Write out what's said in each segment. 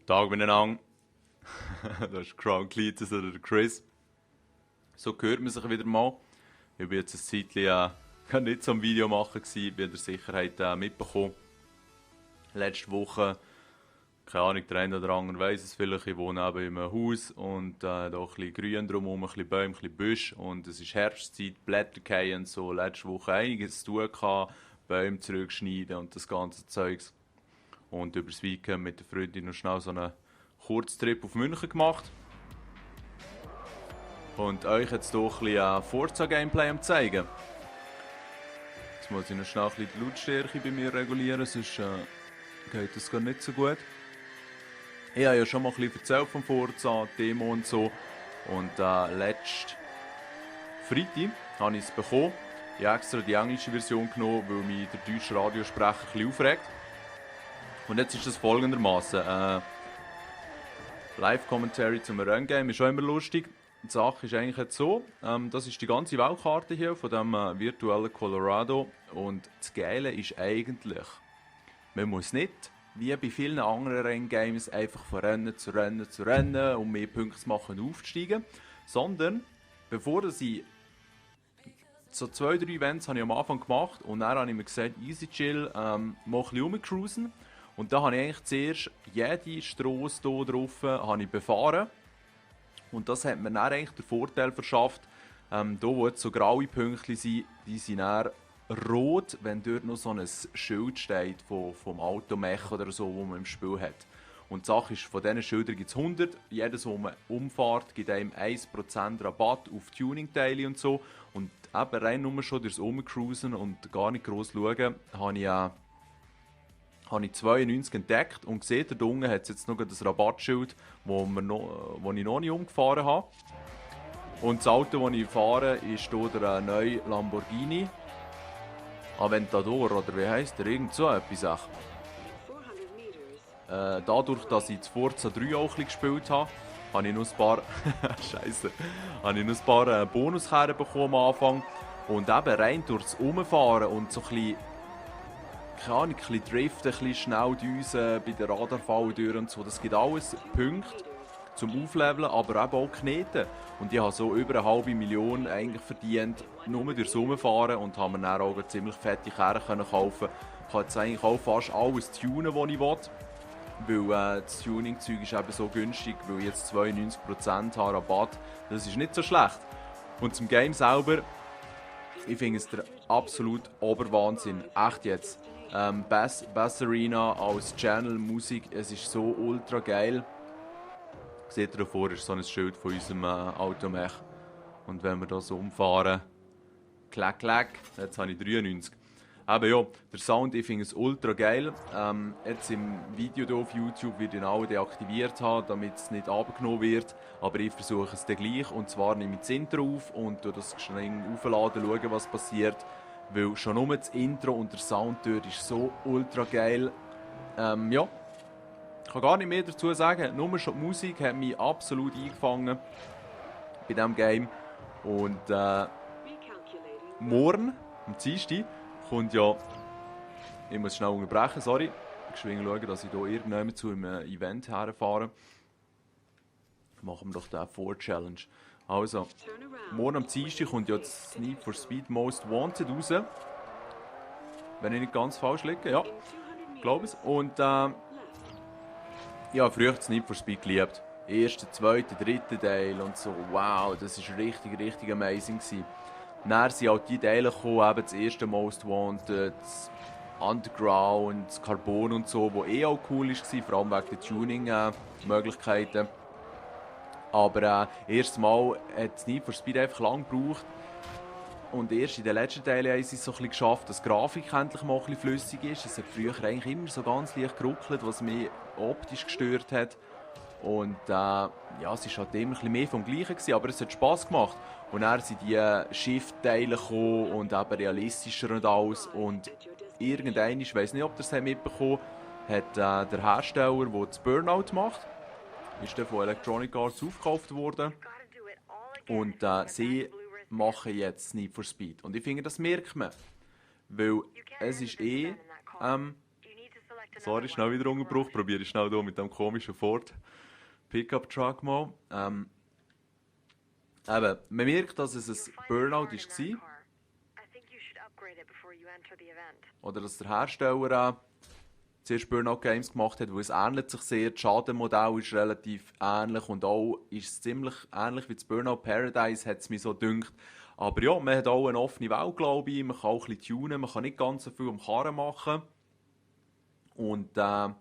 Tag miteinander. Das ist Crown Cletus oder der Chris. So hört man sich wieder mal. Ich war jetzt ein Zeitchen nicht so am Video machen, wie ihr der Sicherheit mitbekommen. Letzte Woche, keine Ahnung, der eine oder andere weiss es vielleicht, ich wohne eben in einem Haus und da ein bisschen Grün drumherum, ein bisschen Bäume, ein bisschen Büsch und es ist Herbstzeit, Blätter fallen und so. Letzte Woche einiges zu tun gehabt, Bäume zurückschneiden und das ganze Zeugs. Und über das Weekend mit der Freundin noch schnell so einen Kurztrip auf München gemacht. Und euch jetzt hier ein bisschen Forza-Gameplay zeigen. Jetzt muss ich noch schnell ein bisschen die Lautstärke bei mir regulieren, sonst geht das gar nicht so gut. Ich habe ja schon mal ein bisschen erzählt vom Forza, Demo und so. Und letzten Freitag habe ich es bekommen. Ich habe extra die englische Version genommen, weil mich der deutsche Radiosprecher ein bisschen aufregt. Und jetzt ist das folgendermaßen. Live-Commentary zum Renngame ist auch immer lustig. Die Sache ist eigentlich jetzt so, das ist die ganze Weltkarte hier von dem virtuellen Colorado. Und das Geile ist eigentlich, man muss nicht, wie bei vielen anderen Renngames, einfach von Rennen zu Rennen zu Rennen, um mehr Punkte zu machen, aufzusteigen. Sondern, bevor ich so 2-3 Events habe ich am Anfang gemacht und dann habe ich mir gesagt, easy chill, mal ein bisschen rumcruisen. Und da habe ich eigentlich zuerst jede Strasse hier drauf befahren. Und das hat mir dann eigentlich den Vorteil verschafft, hier wo jetzt so graue Pünktchen sind, die sind dann rot, wenn dort noch so ein Schild steht vom Automech oder so, das man im Spiel hat. Und die Sache ist, von diesen Schildern gibt es 100. Jedes, wo man umfährt, gibt einem 1% Rabatt auf Tuning-Teile und so. Und eben rein nur schon durchs Umcruisen und gar nicht gross schauen, habe ich 92 entdeckt und gesehen, da unten hat es jetzt noch das Rabattschild, wo ich noch nicht umgefahren habe. Und das Auto, das ich fahre, ist hier der neue Lamborghini Aventador, oder wie heisst der? Irgend so etwas. Dadurch, dass ich das Forza 3 auch ein bisschen gespielt habe, habe ich noch ein paar Scheiße, habe ich noch ein paar Bonuskerren bekommen am Anfang. Und eben rein durchs Umfahren und so ein bisschen, keine Ahnung, ein bisschen driften, ein bisschen schnell düsen bei der Radarfalle durch und so. Das gibt alles Punkte zum Aufleveln, aber eben auch Kneten. Und ich habe so über 500.000 eigentlich verdient, nur durchs Umfahren und habe mir dann auch eine ziemlich fette Karre kaufen. Ich kann jetzt eigentlich auch fast alles tunen, was ich will. Weil das Tuning-Zeug ist eben so günstig, weil ich jetzt 92% habe Rabatt. Das ist nicht so schlecht. Und zum Game selber, ich finde es der absolut Oberwahnsinn. Echt jetzt. Bass Arena als Channel Musik, es ist so ultra geil. Seht ihr davor, ist so ein Schild von unserem Automech. Und wenn wir da so umfahren, klack, klack, jetzt habe ich 93. Aber ja, der Sound, ich finde es ultra geil. Jetzt im Video hier auf YouTube wird ich ihn auch deaktiviert haben, damit es nicht abgenommen wird. Aber ich versuche es dann gleich. Und zwar nehme ich das Intro auf und tue das schnell aufladen, schauen, was passiert. Weil schon nur das Intro und der Sound dort ist so ultra geil. Ja, ich kann gar nicht mehr dazu sagen. Nur schon die Musik hat mich absolut eingefangen bei diesem Game. Und morgen, am Dienstag, kommt ja, ich muss schnell unterbrechen, sorry. Ich muss schauen, dass ich hier irgendjemand zu einem Event herfahre. Machen wir doch den 4-Challenge. Also, morgen am Dienstag kommt ja das Need for Speed Most Wanted raus. Wenn ich nicht ganz falsch liege, ja, glaube es. Und ich habe früher das Need for Speed geliebt. Erster, zweiter, dritter Teil und so, wow, das war richtig, richtig amazing gewesen. Dann sind halt die Teile gekommen, eben das erste Most Wanted, das Underground, das Carbon und so, wo auch cool war, vor allem wegen der Tuning-Möglichkeiten. Aber erstes Mal hat Need for Speed einfach lang gebraucht. Und erst in den letzten Teilen haben sie es so ein bisschen geschafft, dass die Grafik endlich mal ein bisschen flüssig ist. Es hat früher eigentlich immer so ganz leicht geruckelt, was mich optisch gestört hat. Und ja, es war halt immer ein bisschen mehr vom Gleichen gewesen, aber es hat Spass gemacht. Und dann sind die Shift-Teile gekommen und eben realistischer und alles. Und irgendwann, ich weiß nicht, ob ihr es mitbekommen habt, hat der Hersteller, der das Burnout macht, ist dann von Electronic Arts aufgekauft worden. Und sie machen jetzt Need for Speed. Und ich finde, das merkt man. Weil es ist Sorry, schnell wieder Unterbruch. Probiere ich schnell hier mit dem komischen Ford Pickup Truck mal. Eben, man merkt, dass es ein Burnout war. Oder dass der Hersteller zuerst Burnout Games gemacht hat, weil es ähnelt sich sehr. Das Schadenmodell ist relativ ähnlich und auch ist es ziemlich ähnlich wie das Burnout Paradise, hat es mir so gedacht. Aber ja, man hat auch eine offene Welt, glaube ich. Man kann auch ein bisschen tunen, man kann nicht ganz so viel am Karren machen. Und ja,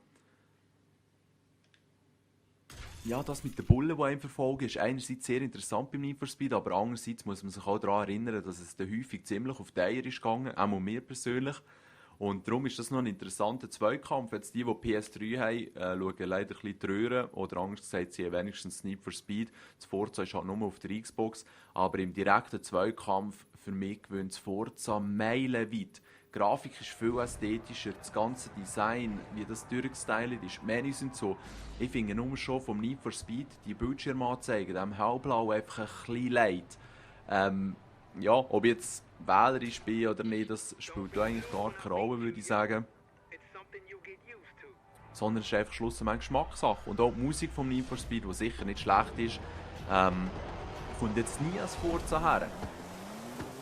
das mit den Bullen, die einem verfolgen, ist einerseits sehr interessant beim Need for Speed, aber andererseits muss man sich auch daran erinnern, dass es dann häufig ziemlich auf die Eier ist gegangen, auch mir persönlich. Und darum ist das noch ein interessanter Zweikampf. Jetzt die PS3 haben, schauen leider ein bisschen die Röhre, oder anders gesagt, sie haben wenigstens Need for Speed. Das Forza ist halt nur auf der Xbox, aber im direkten Zweikampf für mich gewinnt das Forza meilenweit. Die Grafik ist viel ästhetischer, das ganze Design, wie das durchgestylt ist, die Menüs und so. Ich finde nur schon vom Need for Speed die Bildschirmanzeigen, dem hellblau einfach ein bisschen leid. Ja, ob ich jetzt wählerisch bin oder nicht, das spielt eigentlich gar keine Rolle, würde ich sagen. Sondern es ist einfach schlussendlich Geschmackssache. Und auch die Musik vom Need for Speed, die sicher nicht schlecht ist, kommt jetzt nie als Forza her.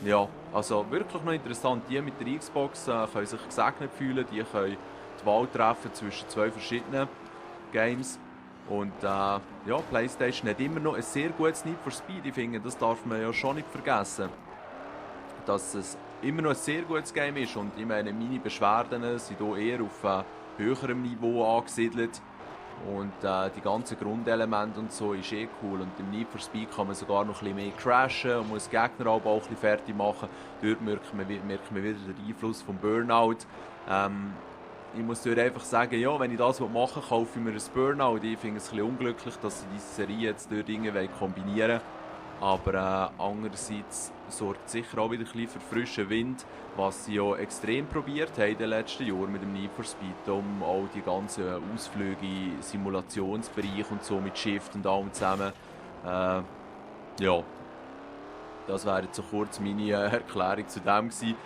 Ja, also wirklich noch interessant. Die mit der Xbox können sich gesegnet fühlen, die können die Wahl treffen zwischen zwei verschiedenen Games. Und ja, PlayStation hat immer noch ein sehr gutes Need for Speed. Ich finde, das darf man ja schon nicht vergessen, dass es immer noch ein sehr gutes Game ist. Und ich meine, meine Beschwerden sind hier eher auf höherem Niveau angesiedelt. Und die ganzen Grundelemente und so ist eh cool. Und im Need for Speed kann man sogar noch ein bisschen mehr crashen und muss Gegner auch ein bisschen fertig machen. Dort merkt man wieder den Einfluss vom Burnout. Ich muss dort einfach sagen, ja, wenn ich das machen will, kaufe ich mir ein Burnout. Ich finde es ein bisschen unglücklich, dass sie diese Serie jetzt dort irgendwie kombinieren wollen. Aber andererseits sorgt es sicher auch wieder ein bisschen für frischen Wind, was sie ja extrem probiert haben in den letzten Jahren mit dem Need for Speed, um auch die ganzen Ausflüge im Simulationsbereich und so mit Shift und allem zusammen. Ja, das wäre jetzt so kurz meine Erklärung zu dem gewesen.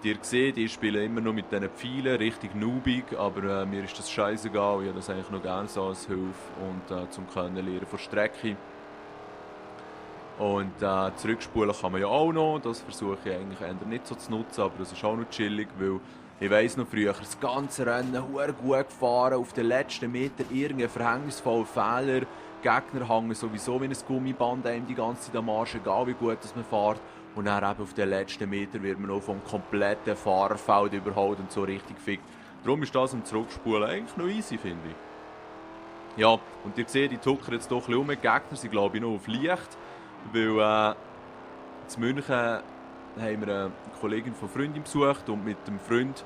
Ihr seht, ich spiele immer noch mit diesen Pfeilen, richtig noobig, aber mir ist das scheißegal, ich habe das eigentlich noch gerne so als Hilfe und zum Kennenlernen von Strecke. Und zurückspulen kann man ja auch noch, das versuche ich eigentlich eher nicht so zu nutzen, aber das ist auch noch chillig, weil ich weiss noch früher, das ganze Rennen verdammt gut gefahren, auf den letzten Meter irgendein verhängnisvoller Fehler, Gegner hängen sowieso wie ein Gummiband einem die ganze Zeit am Arsch, egal wie gut dass man fährt. Und dann eben auf den letzten Meter wird man noch vom kompletten Fahrerfeld überholt und so richtig fickt. Darum ist das im Zurückspulen eigentlich noch easy, finde ich. Ja, und ihr seht, die tuckern jetzt doch ein bisschen um. Die Gegner sind glaube ich noch auf Licht, weil in München haben wir eine Kollegin von Freundin besucht und mit dem Freund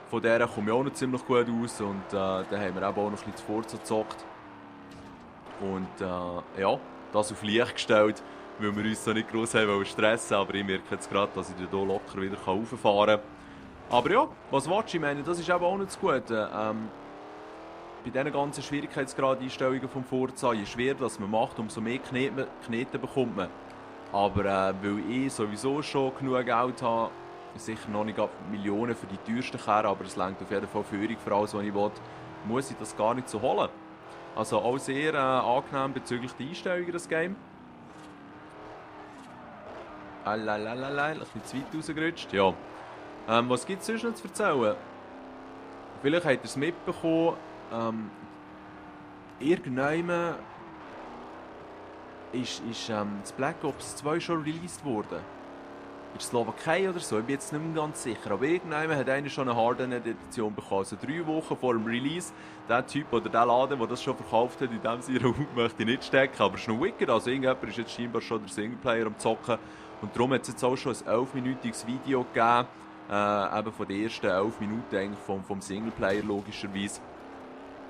von der komme ich auch noch ziemlich gut aus und dann haben wir eben auch noch ein bisschen zu Forza gezockt. Und ja, das auf Licht gestellt, weil wir uns so nicht gross haben stressen, aber ich merke jetzt gerade, dass ich hier locker wieder rauffahren kann. Aber ja, was willst du? Ich meine, das ist eben auch nicht das Gute. Bei diesen ganzen Schwierigkeitsgrad-Einstellungen vom Forza, je schwerer das man macht, umso mehr Knete bekommt man. Aber weil ich sowieso schon genug Geld habe, sicher noch nicht Millionen für die teuersten Karren, aber es reicht auf jeden Fall Führung für alles, was ich will, muss ich das gar nicht so holen. Also auch sehr angenehm bezüglich der Einstellungen, das Game. Ein bisschen zu weit rausgerutscht. Ja. Was gibt es sonst noch zu erzählen? Vielleicht habt ihr es mitbekommen, irgendwann ist das Black Ops 2 schon released worden. In der Slowakei oder so, ich bin jetzt nicht mehr ganz sicher. Aber irgendwann hat einer schon eine Hardened-Edition bekommen. Also 3 Wochen vor dem Release. Der Typ oder der Laden, der das schon verkauft hat, in dem Sinne möchte ich nicht stecken. Aber es ist noch wicked. Also irgendjemand ist jetzt scheinbar schon der Singleplayer am Zocken. Und darum hat es jetzt auch schon ein 11-minütiges Video gegeben. Eben von den ersten 11 Minuten eigentlich vom Singleplayer logischerweise.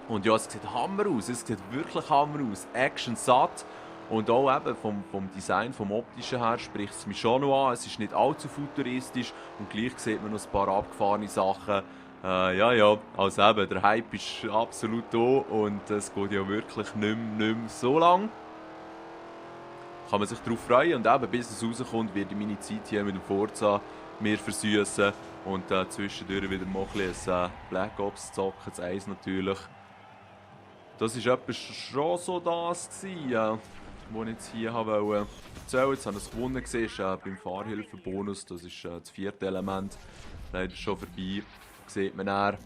Und ja, es sieht Hammer aus. Es sieht wirklich Hammer aus. Action satt. Und auch eben vom Design, vom optischen her spricht es mich schon noch an. Es ist nicht allzu futuristisch und gleich sieht man noch ein paar abgefahrene Sachen. Ja, also eben, der Hype ist absolut da und es geht ja wirklich nicht mehr so lang. Kann man sich darauf freuen und eben, bis es rauskommt, wird meine Zeit hier mit dem Forza mir versüßen und zwischendurch wieder mal ein bisschen Black Ops zocken, das 1 natürlich. Das war etwa schon so das, was ich jetzt hier wollte erzählen. Jetzt habe ich es gewonnen, ist, beim Fahrhilfenbonus, das ist das 4. Element, leider schon vorbei. Sieht man dann,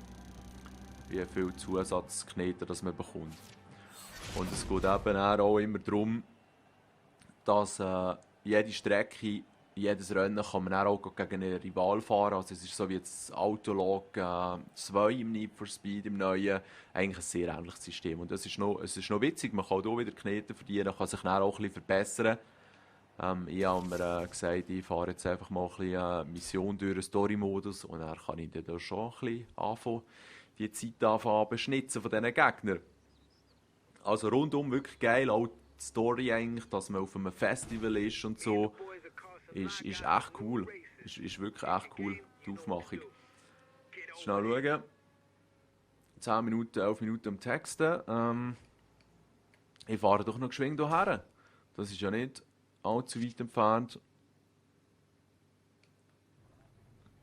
wie viel Zusatzknete das man bekommt. Und es geht eben auch immer darum, dass jede Strecke, jedes Rennen kann man dann auch gegen einen Rival fahren. Also es ist so wie das Autolog 2 im Need for Speed, im neuen, eigentlich ein sehr ähnliches System. Und es ist noch witzig, man kann hier wieder Knete verdienen, kann sich dann auch ein bisschen verbessern. Ich habe mir gesagt, ich fahre jetzt einfach mal ein bisschen Mission durch den Story-Modus und dann kann ich dann schon ein bisschen anfangen, die Zeit anfangen beschnitzen von diesen Gegnern. Also rundum wirklich geil, auch die Story eigentlich, dass man auf einem Festival ist und so, ist echt cool. Ist wirklich echt cool, die Aufmachung. Schnell schauen. 10 Minuten, 11 Minuten am Texten. Ich fahre doch noch geschwind hierher. Das ist ja nicht allzu weit entfernt.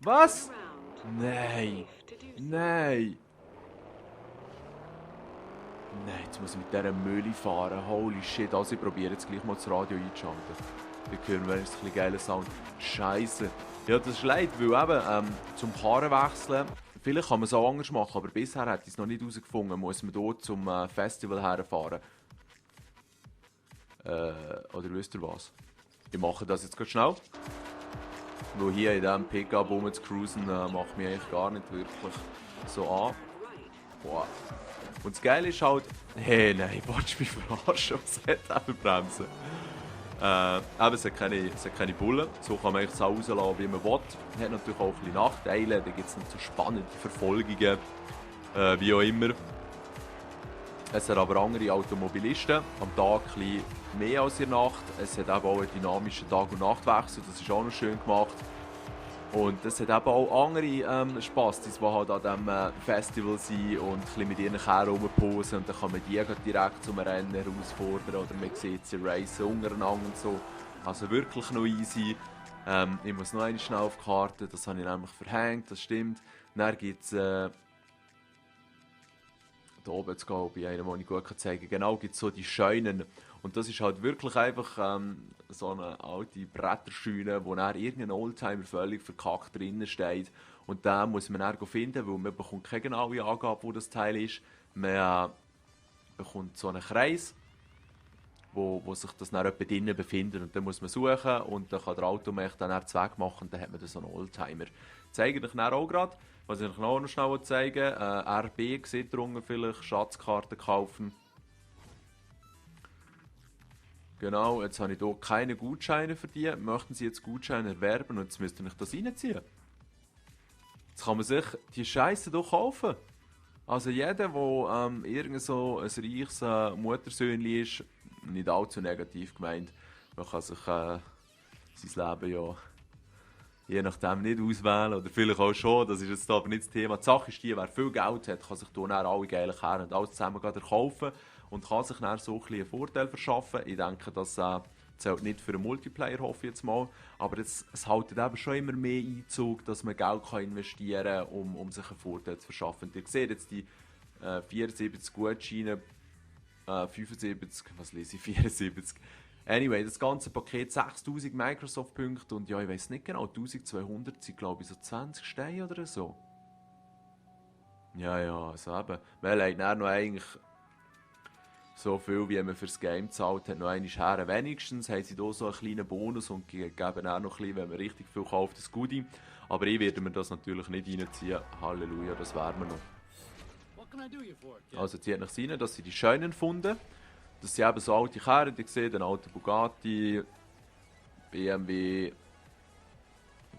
Was? Nein! Nein! Nein, jetzt muss ich mit dieser Mühle fahren. Holy shit, also ich probiere jetzt gleich mal das Radio einzuschalten. Wir hören wenigstens ein bisschen geilen Sound. Scheiße. Ja, das ist leid, weil eben zum Karren wechseln, vielleicht kann man es auch anders machen, aber bisher hätte ich es noch nicht herausgefunden, muss man hier zum Festival herfahren. Oder wisst ihr was? Ich mache das jetzt ganz schnell. Weil hier in diesem Pickup zu cruisen, macht mich eigentlich gar nicht wirklich so an. Boah. Und das Geile ist halt, hey, nein, willst du mich verarschen? Was hat eben Bremsen? Eben, es hat keine Bullen, so kann man eigentlich so rauslassen, wie man will. Hat natürlich auch ein bisschen Nachteile, da gibt es nicht so spannende Verfolgungen, wie auch immer. Es hat aber andere Automobilisten, am Tag ein bisschen mehr als in der Nacht. Es hat eben auch einen dynamischen Tag- und Nachtwechsel, das ist auch noch schön gemacht. Und es hat eben auch andere Spastis, die halt an diesem Festival sind und ein bisschen mit ihren Kerren rumposen. Und dann kann man die direkt zum Rennen herausfordern oder man sieht sie racen untereinander und so. Also wirklich noch easy. Ich muss noch einmal schnell auf die Karte, das habe ich nämlich verhängt, das stimmt. Dann gibt es hier oben, jetzt glaube ich, einen, den ich gut zeigen kann. Genau, gibt es so die Scheunen. Und das ist halt wirklich einfach so eine alte Bretterscheune, wo dann irgendein Oldtimer völlig verkackt drinnen steht. Und den muss man dann finden, weil man bekommt keine genaue Angabe, wo das Teil ist. Man bekommt so einen Kreis, wo sich das dann etwa drinnen befindet. Und dann muss man suchen und dann kann der Automech dann Zweck machen und dann hat man dann so einen Oldtimer. Ich zeige euch dann auch gerade, was ich euch noch schnell zeigen will. RB sieht ihr unten vielleicht, Schatzkarten kaufen. Genau, jetzt habe ich hier keine Gutscheine verdient. Möchten Sie jetzt Gutscheine erwerben und jetzt müsst ihr euch das reinziehen. Jetzt kann man sich die Scheiße hier kaufen. Also jeder, der irgend so ein reiches Muttersöhnchen ist, nicht allzu negativ gemeint, man kann sich sein Leben ja je nachdem nicht auswählen oder vielleicht auch schon, das ist jetzt aber nicht das Thema. Die Sache ist die, wer viel Geld hat, kann sich hier alle geile Kerne und alles zusammen kaufen und kann sich dann so ein bisschen einen Vorteil verschaffen. Ich denke, das zählt nicht für einen Multiplayer, hoffe ich jetzt mal, aber es hält eben schon immer mehr Einzug, dass man Geld kann investieren kann, um sich einen Vorteil zu verschaffen. Und ihr seht jetzt die 74 Gutscheine, 75, was lese ich, 74. Anyway, das ganze Paket 6000 Microsoft-Punkte und ja, ich weiß nicht genau, 1200 sind glaube ich so 20 Steine oder so. Ja, also eben. Man legt dann noch eigentlich so viel, wie man fürs Game zahlt, hat noch einmal her. Wenigstens haben sie hier so einen kleinen Bonus und geben auch noch ein bisschen, wenn man richtig viel kauft, das Goodie. Aber ich werde mir das natürlich nicht reinziehen. Halleluja, das wären wir noch. Also zieht nach rein, dass sie die schönen gefunden. Das sind eben so alte Karren, die sehen, ein alter Bugatti, BMW,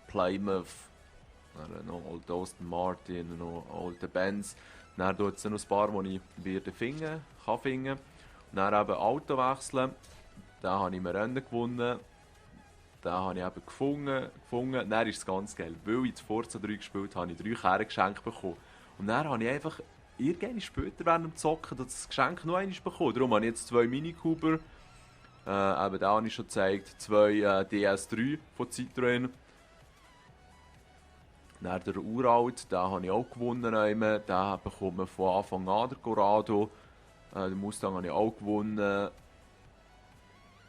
Plymouth, noch alte Aston Martin, noch alte Benz. Dann tut es noch ein paar, die ich werde finden, kann finden. Und dann eben Auto wechseln. Da habe ich mir Rennen gewonnen. Da habe ich eben gefunden. Dann ist es ganz geil. Weil ich zu Forza 3 gespielt habe, habe ich 3 Karren geschenkt bekommen. Und dann habe ich einfach irgendwann später während dem Zocken das Geschenk noch einmal bekommen. Darum habe ich jetzt 2 Mini Cooper. Eben da habe ich schon gezeigt. 2 DS3 von Citroën. Dann der Uralt, den habe ich auch gewonnen. Den bekommt man von Anfang an, der Corrado. Den Mustang habe ich auch gewonnen. Der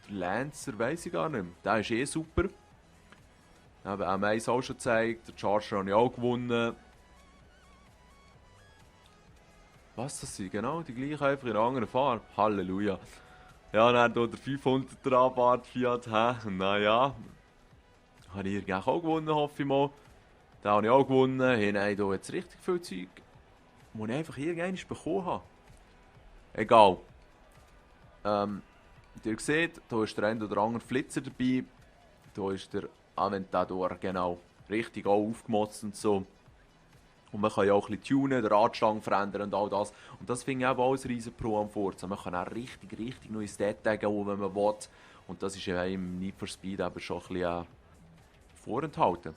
Lancer weiss ich gar nicht mehr. Der ist eh super. Den haben wir M1 auch schon gezeigt. Der Charger habe ich auch gewonnen. Was das sind? Genau, die gleichen, einfach in einer anderen Farbe. Halleluja. Ja, dann hier der 500er Abarth Fiat. Naja. Habe ich auch gewonnen, hoffe ich mal. Den habe ich auch gewonnen. Hey, nein, hier jetzt richtig viel Zeug, das ich einfach irgendwann bekommen habe. Egal. Ihr seht, hier ist der ein oder andere Flitzer dabei. Hier ist der Aventador, genau. Richtig auch aufgemotzt und so. Und man kann ja auch ein bisschen tunen, den Radstangen verändern und all das. Und das finde ich eben auch ein riesen Pro am Forza. Man kann auch richtig noch ins Detail gehen, wenn man will. Und das ist ja im Need for Speed eben schon ein bisschen vorenthalten.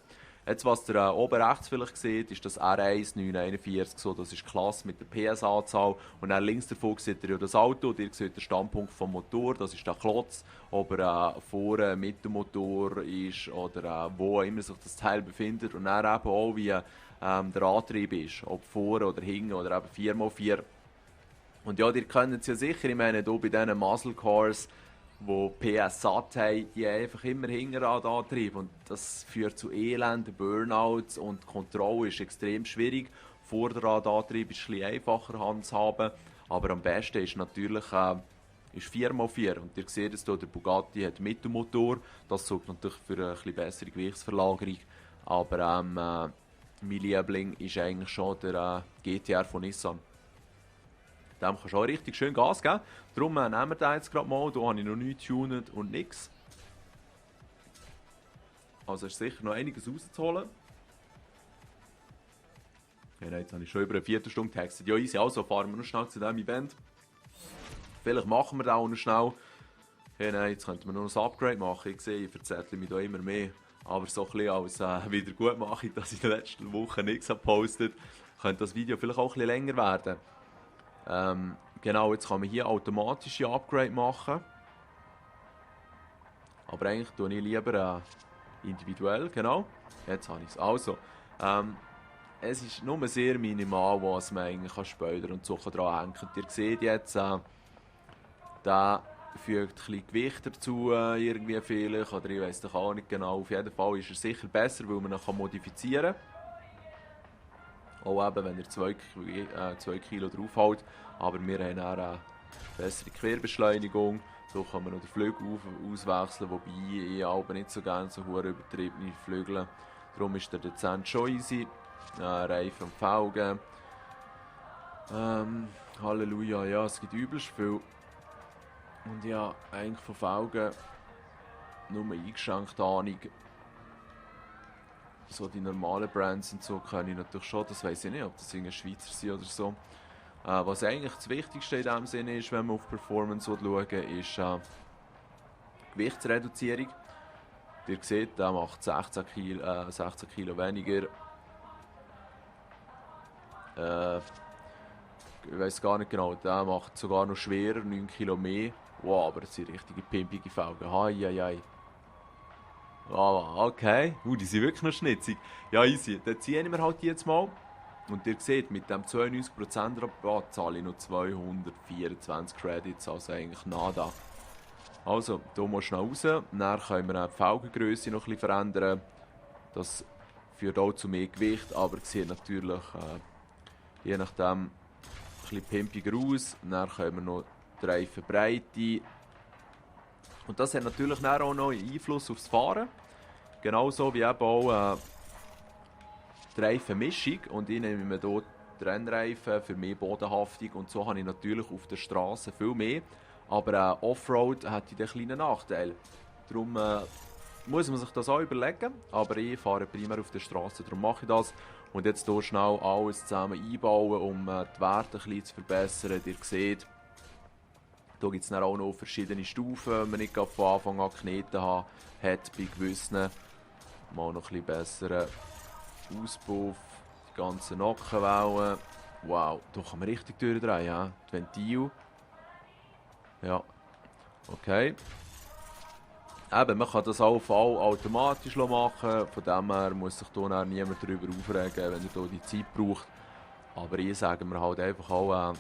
Jetzt, was ihr oben rechts vielleicht seht, ist das R1 941, so, das ist klasse mit der PS-Anzahl. Und dann links davon seht ihr ja das Auto, und ihr seht den Standpunkt vom Motor, das ist der Klotz, ob er vorne mit dem Motor ist oder wo immer sich das Teil befindet. Und dann eben auch, wie der Antrieb ist, ob vorne oder hinten oder eben 4x4. Und ja, ihr kennt es ja sicher, ich meine, hier bei diesen Muscle Cars, wo PS satt haben, die einfach immer Hinterradantrieb. Und das führt zu Elend, Burnouts und die Kontrolle ist extrem schwierig. Vorderradantrieb ist ein bisschen einfacher handzuhaben, aber am besten ist natürlich ist 4x4. Und ihr seht es hier, der Bugatti hat Mittelmotor, das sorgt natürlich für eine etwas bessere Gewichtsverlagerung. Aber mein Liebling ist eigentlich schon der GTR von Nissan. Dem kannst du auch richtig schön Gas geben. Darum nehmen wir den jetzt gerade mal. Hier habe ich noch nichts tuned und nichts. Also ist sicher noch einiges rauszuholen. Ja, jetzt habe ich schon über eine Viertelstunde getextet. Ja, easy, also fahren wir noch schnell zu diesem Event. Vielleicht machen wir das auch noch schnell. Ja, nein, jetzt könnten wir noch ein Upgrade machen. Ich sehe, ich verzettle mich da immer mehr. Aber so ein bisschen als Wiedergutmachung, dass ich in der letzten Woche nichts gepostet habe, könnte das Video vielleicht auch ein bisschen länger werden. Genau, jetzt kann man hier automatische Upgrade machen. Aber eigentlich tue ich lieber individuell, genau. Jetzt habe ich es. Also, es ist nur sehr minimal, was man eigentlich Spoiler und so dran hängen kann. Ihr seht jetzt, der fügt ein bisschen Gewicht dazu, irgendwie vielleicht, oder ich weiß doch auch nicht genau. Auf jeden Fall ist er sicher besser, weil man ihn modifizieren kann. Auch eben, wenn er 2 Kilo draufhält. Aber wir haben auch eine bessere Querbeschleunigung. So kann man noch den Flügel auswechseln, wobei ich aber nicht so gerne so hohe übertriebene Flügel. Darum ist der dezent schon easy. Reifen und Felgen. Halleluja, ja, es gibt übelst viel. Und ja, eigentlich von Felgen nur eingeschränkt Ahnung. So die normalen Brands und so kann ich natürlich schon, das weiß ich nicht, ob das irgendein Schweizer sind oder so. Was eigentlich das Wichtigste in diesem Sinne ist, wenn man auf Performance schauen will, ist Gewichtsreduzierung. Ihr seht, der macht 16 Kilo weniger. Ich weiß gar nicht genau, der macht sogar noch schwerer, 9 Kilo mehr. Wow, aber das sind richtige pimpige Felgen. Hei. Okay. Die sind wirklich noch schnitzig. Ja, easy. Dann ziehen wir halt die jetzt mal. Und ihr seht, mit dem 92% Rabatt zahle ich noch 224 Credits, also eigentlich nada. Also, hier mal schnell raus. Dann können wir die Felgengröße noch ein bisschen verändern. Das führt auch zu mehr Gewicht, aber sieht natürlich je nachdem ein bisschen pimpiger aus. Dann können wir noch die Reifenbreite. Und das hat natürlich auch noch einen Einfluss aufs Fahren. Genauso wie eben auch die Reifenmischung. Und ich nehme mir hier die Rennreifen für mehr Bodenhaftung. Und so habe ich natürlich auf der Straße viel mehr. Aber Offroad hat einen kleinen Nachteil. Darum muss man sich das auch überlegen. Aber ich fahre primär auf der Straße, darum mache ich das. Und jetzt hier schnell alles zusammen einbauen, um die Werte ein bisschen zu verbessern. Ihr seht, hier gibt es dann auch noch verschiedene Stufen, wenn man nicht von Anfang an gekneten hat, bei gewissen. Mal noch ein bisschen besseren Auspuff, die ganzen Nockenwellen. Wow, da kann man richtig durchdrehen, ja. Das Ventil. Ja, okay. Eben, man kann das auch automatisch machen, von dem her muss sich da dann niemand darüber aufregen, wenn er hier die Zeit braucht. Aber ich sage mir halt einfach auch,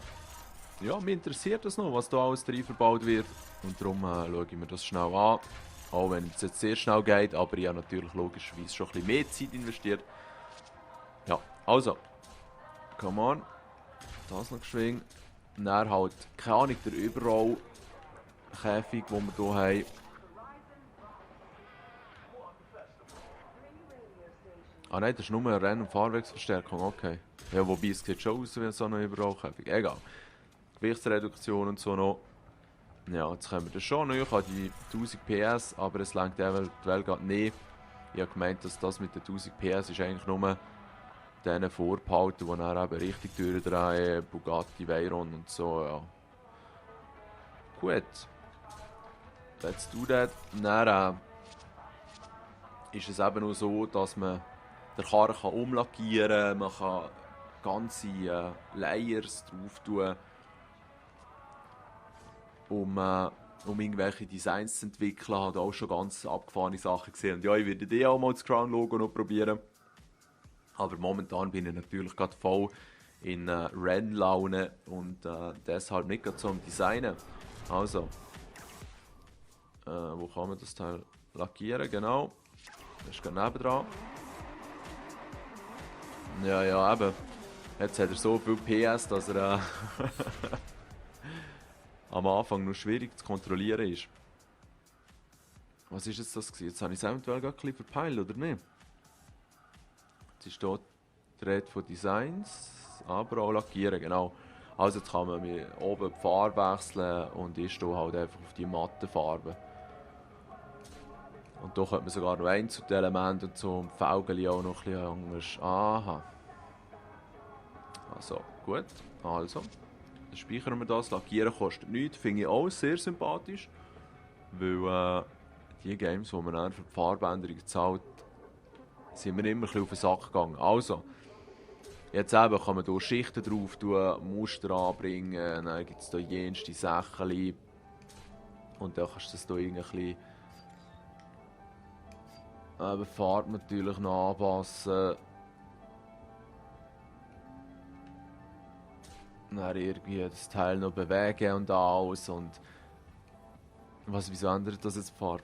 ja, mich interessiert das noch, was da alles drin verbaut wird. Und darum schaue ich mir das schnell an. Auch wenn es jetzt sehr schnell geht, aber ich habe natürlich logischerweise schon ein bisschen mehr Zeit investiert. Ja, also, come on. Das noch geschwingen. Dann halt, keine Ahnung, der Überroll-Käfig, den wir hier haben. Ah nein, das ist nur eine Renn- und Fahrwerksverstärkung, okay. Ja, wobei es sieht schon aus wie so eine Überrollkäfig. Egal. Gewichtsreduktion und so noch. Ja, jetzt können wir das schon noch. Ich habe die 1000 PS, aber es langt eventuell gerade nicht. Ich habe gemeint, dass das mit den 1000 PS ist eigentlich nur denen vorbehalten, die dann eben richtig durchdrehen, Bugatti Veyron und so, ja. Gut. Let's do that. Dann ist es eben auch so, dass man den Karren umlackieren kann, man kann ganze Layers drauf tun, um irgendwelche Designs zu entwickeln. Ich habe auch schon ganz abgefahrene Sachen gesehen. Und ja, ich werde die auch mal das Crown-Logo noch probieren. Aber momentan bin ich natürlich gerade voll in Rennlaune und deshalb nicht gerade so am Designen. Also, wo kann man das Teil lackieren? Genau. Das ist gerade nebendran. Ja, eben. Jetzt hat er so viel PS, dass er am Anfang noch schwierig zu kontrollieren ist. Was ist jetzt das gewesen? Jetzt habe ich es eventuell gerade ein bisschen verpeilt, oder nicht? Jetzt ist hier die Rede von Designs, aber auch lackieren, genau. Also jetzt kann man oben die Farbe wechseln und ist hier halt einfach auf die matten Farben. Und hier könnte man sogar noch Einzelelemente und so und die Felgen auch noch ein bisschen anders. Aha. Also, gut. Also, dann speichern wir das. Lackieren kostet nichts. Finde ich auch sehr sympathisch. Weil die Games, wo man dann für die Farbänderung zahlt, sind mir immer ein bisschen auf den Sack gegangen. Also, jetzt eben kann man hier Schichten drauf tun, Muster anbringen, dann gibt es hier jenste Sachen. Und dann kannst du das hier irgendwie die Farbe natürlich noch anpassen. Dann irgendwie das Teil noch bewegen und alles. Und wieso ändert das jetzt die Farbe?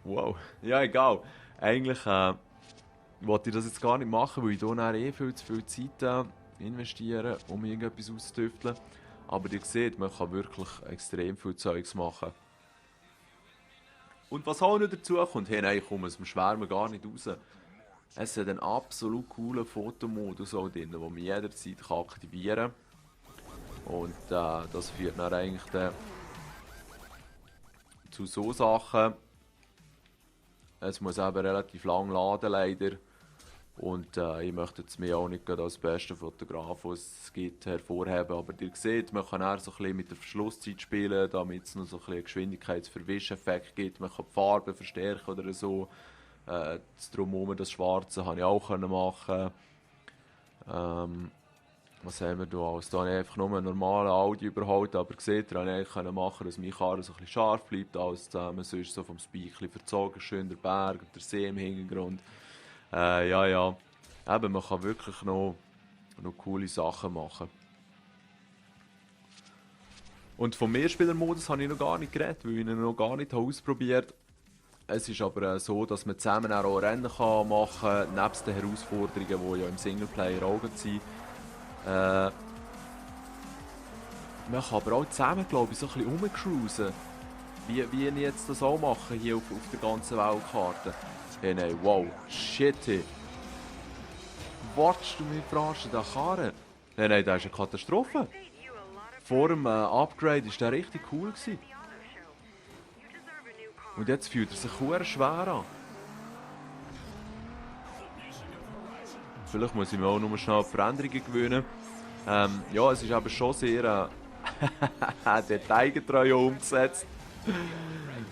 Wow, ja egal. Eigentlich wollte ich das jetzt gar nicht machen, weil ich hier dann viel zu viel Zeit investiere, um irgendetwas auszutüfteln. Aber ihr seht, man kann wirklich extrem viel Zeugs machen. Und was auch noch dazu kommt, hey, nein, komm, es schwärmen gar nicht raus. Es hat einen absolut coolen Fotomodus auch drin, den man jederzeit aktivieren kann. Und das führt dann eigentlich zu so Sachen. Es muss eben relativ lang laden, leider. Und ich möchte jetzt mich auch nicht als besten Fotograf, was es gibt, hervorheben. Aber ihr seht, man kann auch so ein bisschen mit der Verschlusszeit spielen, damit es noch so ein bisschen einen Geschwindigkeitsverwischeffekt gibt. Man kann die Farbe verstärken oder so. Das Drumherum, das Schwarze, habe ich auch machen. Was haben wir da alles? Da habe ich einfach nur einen normalen Audio überholt, aber seht ihr, habe ich machen, dass mein Karren so ein bisschen scharf bleibt, alles zusammen. Sonst so vom Spike verzogen, schön der Berg und der See im Hintergrund. Ja. Eben, man kann wirklich noch coole Sachen machen. Und vom Mehrspielermodus habe ich noch gar nicht geredet, weil ich ihn noch gar nicht ausprobiert habe. Es ist aber so, dass man zusammen auch Rennen machen kann, nebst den Herausforderungen, die ja im Singleplayer auch sind. Man kann aber auch zusammen, glaube ich, so ein bisschen rumcruisen. Wie ich jetzt das auch mache, hier auf der ganzen Weltkarte. Hey, nein, wow, shit, hey. Wolltest du mich verarschen, der Karren? Nein, das ist eine Katastrophe. Vor dem Upgrade war der richtig cool gewesen. Und jetzt fühlt er sich sehr schwer an. Vielleicht muss ich mir auch nur schnell die Veränderungen gewöhnen. Ja, es ist aber schon sehr detailgetreu umgesetzt.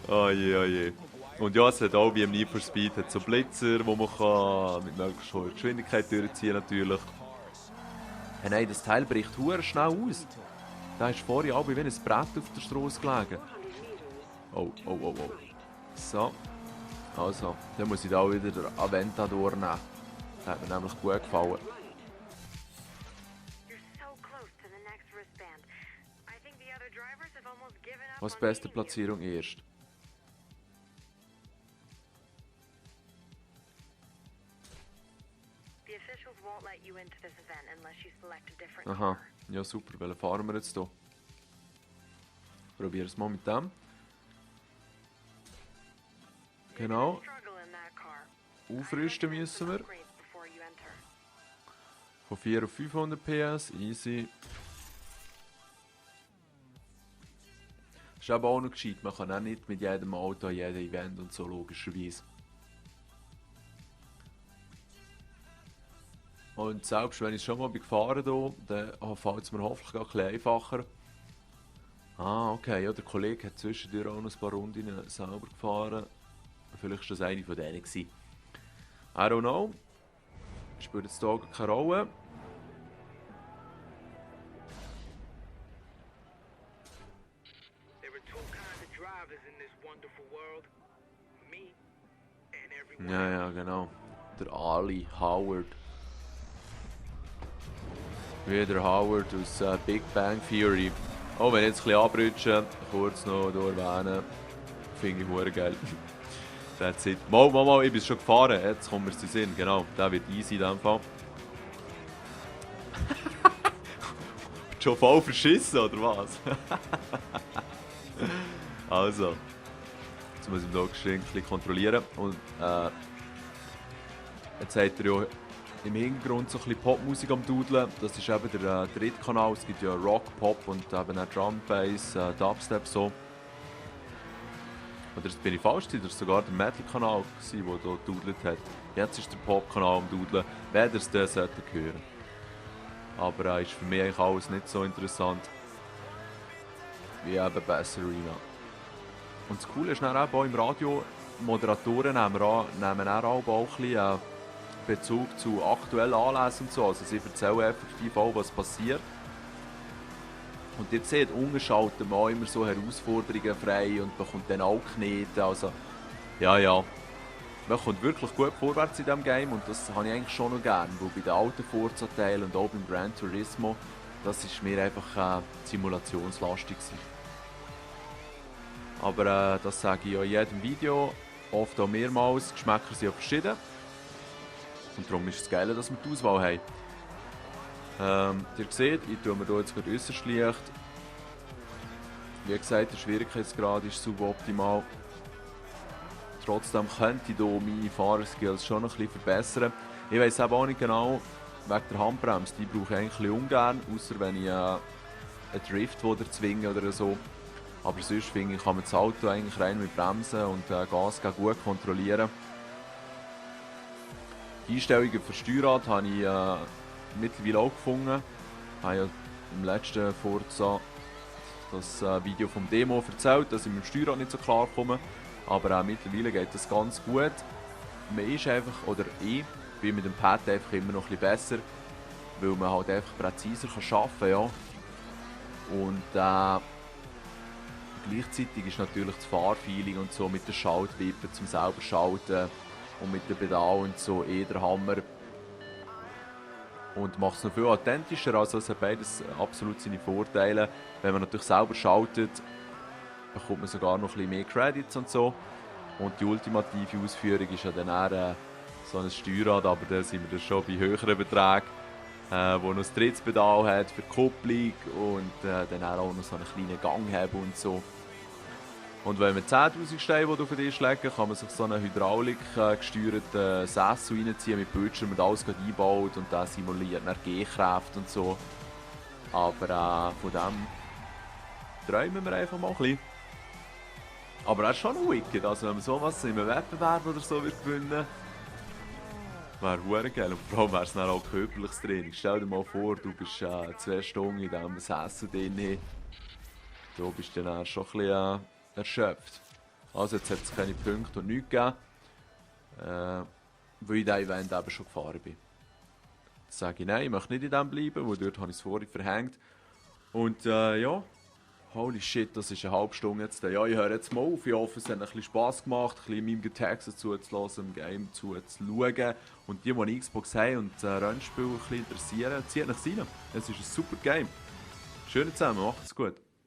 Oje. Und ja, es hat auch wie im Need for Speed hat so Blitzer, wo man kann mit möglichst hoher Geschwindigkeit durchziehen natürlich. Nein, das Teil bricht sehr schnell aus. Da ist vorher auch wie ein Brett auf der Straße gelegen. Oh. So. Also, dann muss ich da wieder den Aventador nehmen. Der hat mir nämlich gut gefallen. Was beste Platzierung erst? Aha, ja super, welchen fahren wir jetzt hier? Probieren es mal mit dem. Genau. Aufrüsten müssen wir. Von 4 auf 500 PS, easy. Ist aber auch noch gescheit, man kann auch nicht mit jedem Auto an jedem Event und so, logischerweise. Und selbst wenn ich schon mal gefahren bin, dann fällt es mir hoffentlich ein bisschen einfacher. Ah, okay, ja, der Kollege hat zwischendurch auch noch ein paar Runden selber gefahren. Vielleicht war das eine von denen. I don't know. Spielt jetzt hier keine Rolle. Ja, ja, genau. Der Ali Howard. Wie der Howard aus Big Bang Theory. Oh, wenn ich jetzt ein bisschen abrutsche, kurz noch erwähnen, finde ich hure geil. That's it. Mal, ich bin schon gefahren, jetzt kommen wir zu Sinn. Genau, der wird easy in diesem Fall. Schon voll verschissen, oder was? Also, jetzt muss ich ihn hier ein bisschen kontrollieren. Und jetzt hat er ja im Hintergrund so ein bisschen Popmusik am Dudeln. Das ist eben der dritte Kanal. Es gibt ja Rock, Pop und eben auch Drum, Bass, Dubstep so. Oder jetzt bin ich falsch, das war sogar der Metal-Kanal, der hier dudelt hat. Jetzt ist der Pop-Kanal am Dudeln. Wer das sollte hören. Aber ist für mich eigentlich alles nicht so interessant wie eben Bass-Arena. Und das Coole ist dann eben auch im Radio, Moderatoren nehmen auch ein bisschen Bezug zu aktuellen Anlässen und so. Also sie erzählen effektiv auch, was passiert. Und ihr seht, ungeschaltet man auch immer so Herausforderungen frei und bekommt dann auch Knete. Also, ja. Man kommt wirklich gut vorwärts in diesem Game und das habe ich eigentlich schon noch gerne. Weil bei den alten Forza-Teilen und auch beim Gran Turismo, das ist mir einfach simulationslastig gewesen. Aber das sage ich ja in jedem Video, oft auch mehrmals, die Geschmäcker sind ja verschieden. Und darum ist es geil, dass wir die Auswahl haben. Ihr seht, ich tue mir hier jetzt gerade äußerst leicht. Wie gesagt, der Schwierigkeitsgrad ist suboptimal. Trotzdem könnte ich hier meine Fahrerskills schon noch ein bisschen verbessern. Ich weiss eben auch nicht genau, wegen der Handbremse, die brauche ich eigentlich ungern, außer wenn ich einen Drift zwinge oder so. Aber sonst finde ich, kann man das Auto eigentlich rein mit Bremsen und Gas gut kontrollieren. Die Einstellungen für Steuerrad habe ich mittlerweile auch gefunden. Ich habe ja im letzten Forza das Video vom Demo erzählt, dass ich mit dem Steuerrad nicht so klar komme. Aber auch mittlerweile geht das ganz gut. Man ist einfach, oder ich bin mit dem Pad einfach immer noch ein bisschen besser, weil man halt einfach präziser arbeiten kann. Ja. Und gleichzeitig ist natürlich das Fahrfeeling und so mit den Schaltwippen zum selber schalten und mit dem Pedal und so der Hammer. Und macht es noch viel authentischer, also es hat beides absolut seine Vorteile. Wenn man natürlich selber schaltet, bekommt man sogar noch ein bisschen mehr Credits und so. Und die ultimative Ausführung ist ja dann eher so ein Steuerrad, aber da sind wir dann schon bei höheren Beträgen, wo noch das Trittspedal hat für die Kupplung und dann auch noch so einen kleinen Ganghebel und so. Und wenn man 10'000 Steine auf den Tisch legen, kann man sich so einen hydraulikgesteuerten Sessel reinziehen mit Bildschirm und alles einbaut und der simuliert dann G-Kräfte und so. Aber von dem träumen wir einfach mal ein bisschen. Aber er ist schon wicked, also wenn man sowas in einem Wettbewerb oder so wird gewinnen, wäre verdammt geil. Und vor allem wäre es dann auch körperliches Training. Stell dir mal vor, du bist 2 Stunden in diesem Sessel drin. Du bist dann auch schon ein bisschen erschöpft. Also jetzt hat es keine Punkte und nichts gegeben, weil ich diesen Event eben schon gefahren bin. Jetzt sage ich nein, ich möchte nicht in dem bleiben, weil dort habe ich es vorhin verhängt. Und ja, Holy shit, das ist eine halbe Stunde jetzt. Ja, ich höre jetzt mal auf. Ich hoffe, es hat ein bisschen Spass gemacht, ein bisschen meinem Getext zuzulassen, im Game zuzuschauen. Und die eine Xbox haben und Rennspiel ein bisschen interessieren, zieht euch rein. Es ist ein super Game. Schön zusammen, macht es gut.